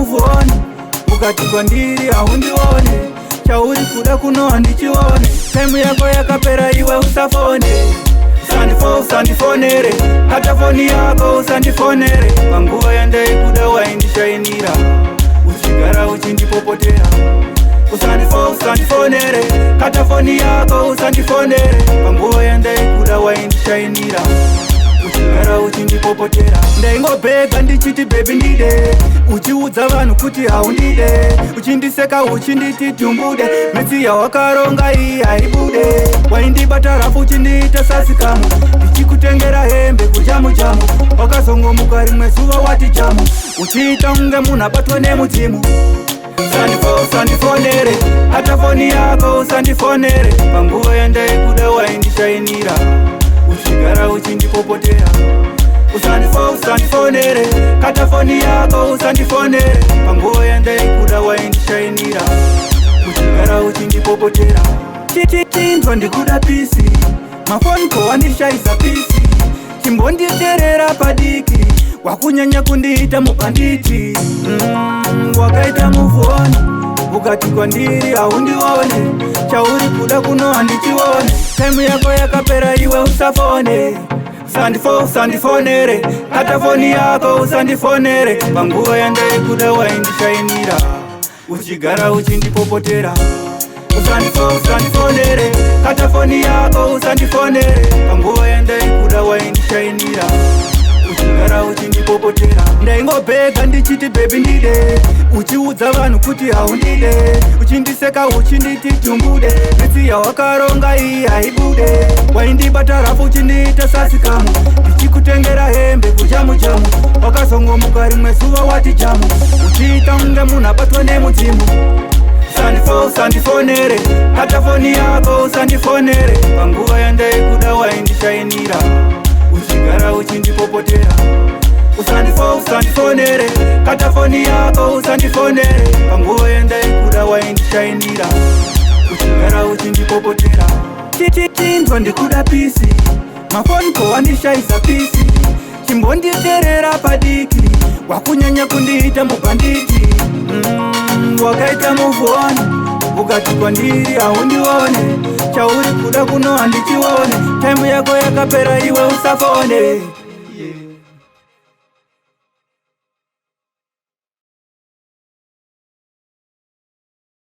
move on, ukati kwandiri haundione. Chauri kuda kuno handichione. Time yako yakapera, iwe usafone. Usandifonere, kata foni yako, usandifonere. Panguva yandaikuda waindishainira, uchigara uchindipopotera. Usandifonere, kata foni yako, usandifonere. Panguva yandaikuda waindishainira, uchigara uchindipopotera. Ndaingobhega ndichiti, "Baby, ndide," uchiudza vanhu kuti haundide, uchindiseka, uchinditi tumbude. Mitsi yawakaronga iyi haibude. Waindibata rough, uchindiita sasikamu, ndichikutengera hembe kujamujamu. Wakazongomuka rimwe zuva wati jamu, uchiita kunge munhu abatwa nemudzimu. Usandifonere, kata foni yako, usandifonere. Panguva yandaikuda waindishainira, uchigara uchindipopotera. Usandifonere, kata foni yako, usandifonere. Panguva yandaikuda waindishainira, uchigara uchindipopotera. Chindwa ndikuda peace, mafoni kowandishaisa peace. Chimbonditerera padiki, wakunyanya kundiita mubhanditi. Wakaita move on, ukati kwandiri haundione. Chauri kuda kuno handichione. Time yako yakapera, iwe usafone. Usandifonere, kata foni yako, usandifonere. Panguva yandaikuda waindishainira, uchigara uchindipopotera. Usandifonere, kata foni yako, usandifonere. Panguva yandaikuda waindishainira, uchigara uchindipopotera. Ndaingobhega ndichiti, "Baby, ndide," uchiudza vanhu kuti haundide, uchindiseka, uchinditi tumbude. Mitsi yawakaronga iyi haibude. Waindibata rough, uchindiita sasikamu, ndichikutengera hembe kujamujamu. Wakazongomuka rimwe zuva wati jamu, uchiita kunge munhu abatwa nemudzimu. Usandifonere, kata foni yako, usandifonere. Panguva yandaikuda waindishainira, uchigara uchindipopotera. Usandifonere, kata foni yako, usandifonere. Panguva yandaikuda waindishainira, uchigara uchindipopotera. Chindwa ndikuda peace, mafoni kowandishaisa peace. Chimbonditerera padiki, wakunyanya kundiita mubhanditi. Wakaita move on, ukati kwandiri haundione. Chauri kuda kuno handichione. Time yako yakapera, iwe usafone.